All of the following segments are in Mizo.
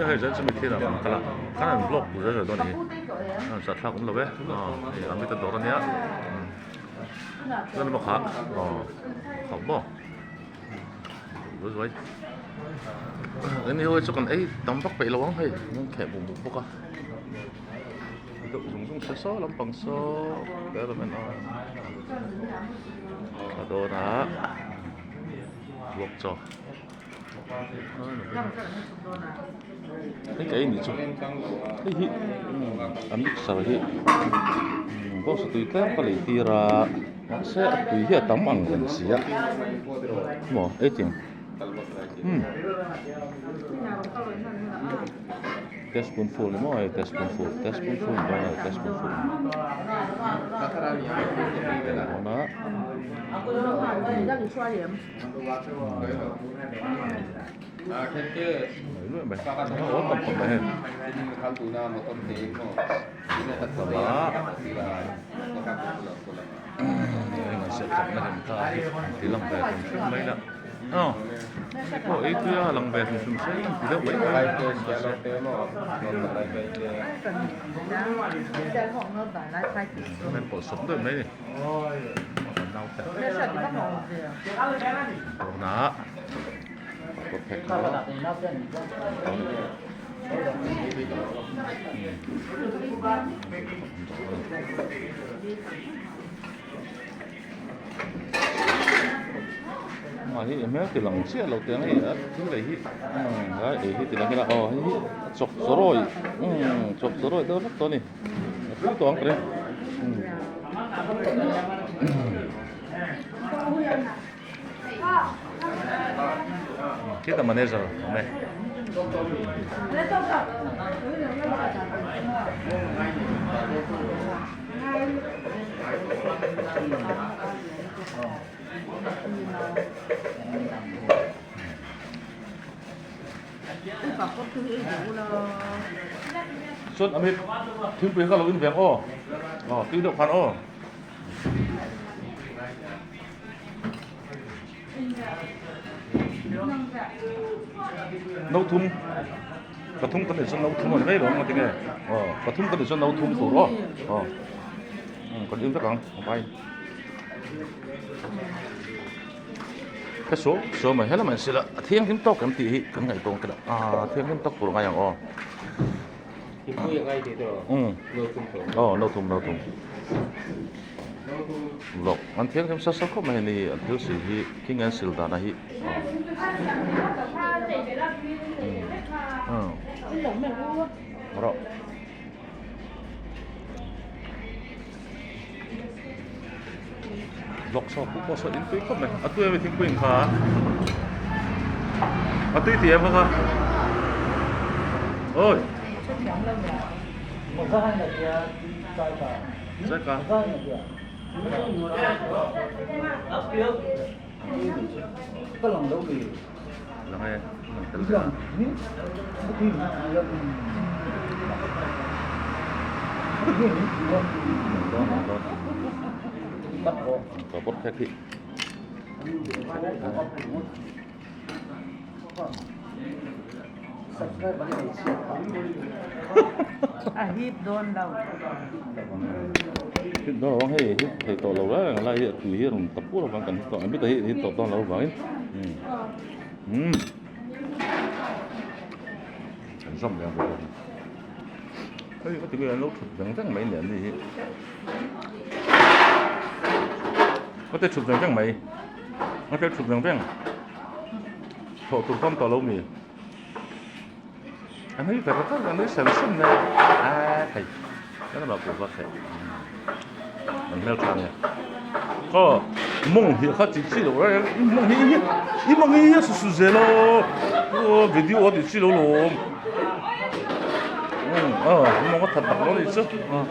Hei zan chumi thil ah kan kal a khan an vlog zel zel dawn a ni hi a thlak awm lo e aw hei Amit a dawr ania chuan emaw kha aw kha maw zuai zuai eng hi chu kan ei tam vak peih lo ang hei an kheh buk buk bawk a deuh zung zung se saw lampang saw cameraman aw a dawn a vlog chaw. Hei ka ei nih chu hei hi a mixer hi bawngsa tui tlem ka lei tir a mahse a tui hi a tam ang reng si a maw ei ting umm teaspoon ful ni maw hei teaspoon ful teaspoon ful ni dawn a ni teaspoon ful dawn a. Mahni hmel ti lang chiah lo teh ang hei a thil lei hi umm lai ei hi ti lang ila aw hei hi a chawp chawrawi umm chawp chawrawi deuh hlek tawh a ni a tui tawh ang ka ring Khitah manager a awm e. Chuan Amit thingpui kha lo in ve ang aw aw tui deuh khan aw. No thum pathum kan nih chuan no thum a ni mai lo ang tinge aw pathum kan nih chuan no thum tur aw aw kan in vek ang vai ka saw saw mai helam an sila a thianghlim tawk em tih hi kan ngaihtuah ang a thianghlim tawk tur a ngai ang aw aw no thum no thum. Vlog an thianghlim sa sa khawp mai a ni an thil sil hi king an sil dan a hi rawh vlog saw pawh pawh saw in tui khawp mai a tui ami thingpui in kha a tui tih em kha kha oi A hip dawn lo. Hip dawn lo ang hei hip thei tawh lo reng a lai hi a tui hi a rawn ta pur avang kan hip tawh ang bik a hi hip tawh dawn lo avangin umm an zawm leh ang bawk a hei ka ti nge an lo thut veng veng mai nen ni hi ka ti thut veng veng mai ka ti thut veng veng. Thawh tur pawm tawh lo mi? A nui ver ver a nui sen sen mai a a thei ka lamah pawh va thei an hmel tha nia khaw mawng hi kha chi chi lo reng i mawng hi i mawng hi a su su zel aw aw video a ti chi lo lawm aw mawng a that tak lo ni chu aw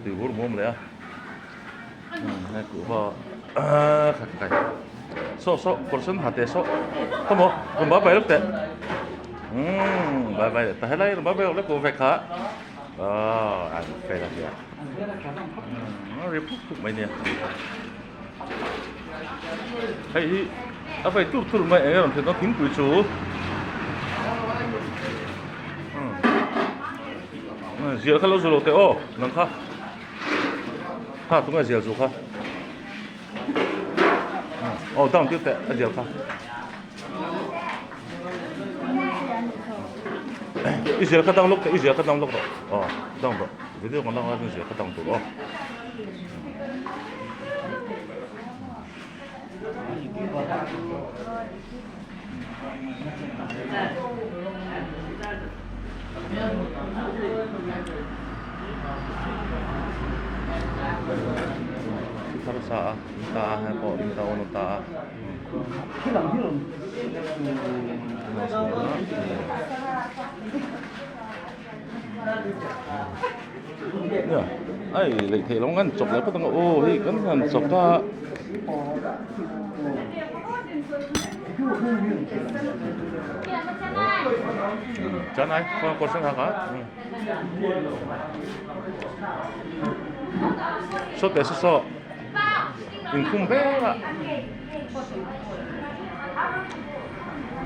tui hur muam leh a. Hei kuhva aaa khat kai saw saw kawr sen ha teh saw khaw maw rawn bye bye lawk teh umm bye bye leh ta helai rawn bye bye lawk lek kuhva kha aaa an fel a nia umm a ri phuk phuk mai nia hei hi a vei tur tur mai eng nge rawn thlen dawn thingpui chu. Zial kha lo zu lo teh aw nang kha kha tunge zial zu kha aw down tir teh a zial kha i zial kha down lawk teh i zial kha down lawk rawh aw down rawh video kan lak lai chuan zial kha down tur aw. Thar sa a in ta a hei pawh in ta awn a ta a nia ai lei theih lo ngan chawp leh phawt ang a aw hei kan han chawp a. Chuan ai khaw kawr sen hak a saw teh saw saw inkhum vel a.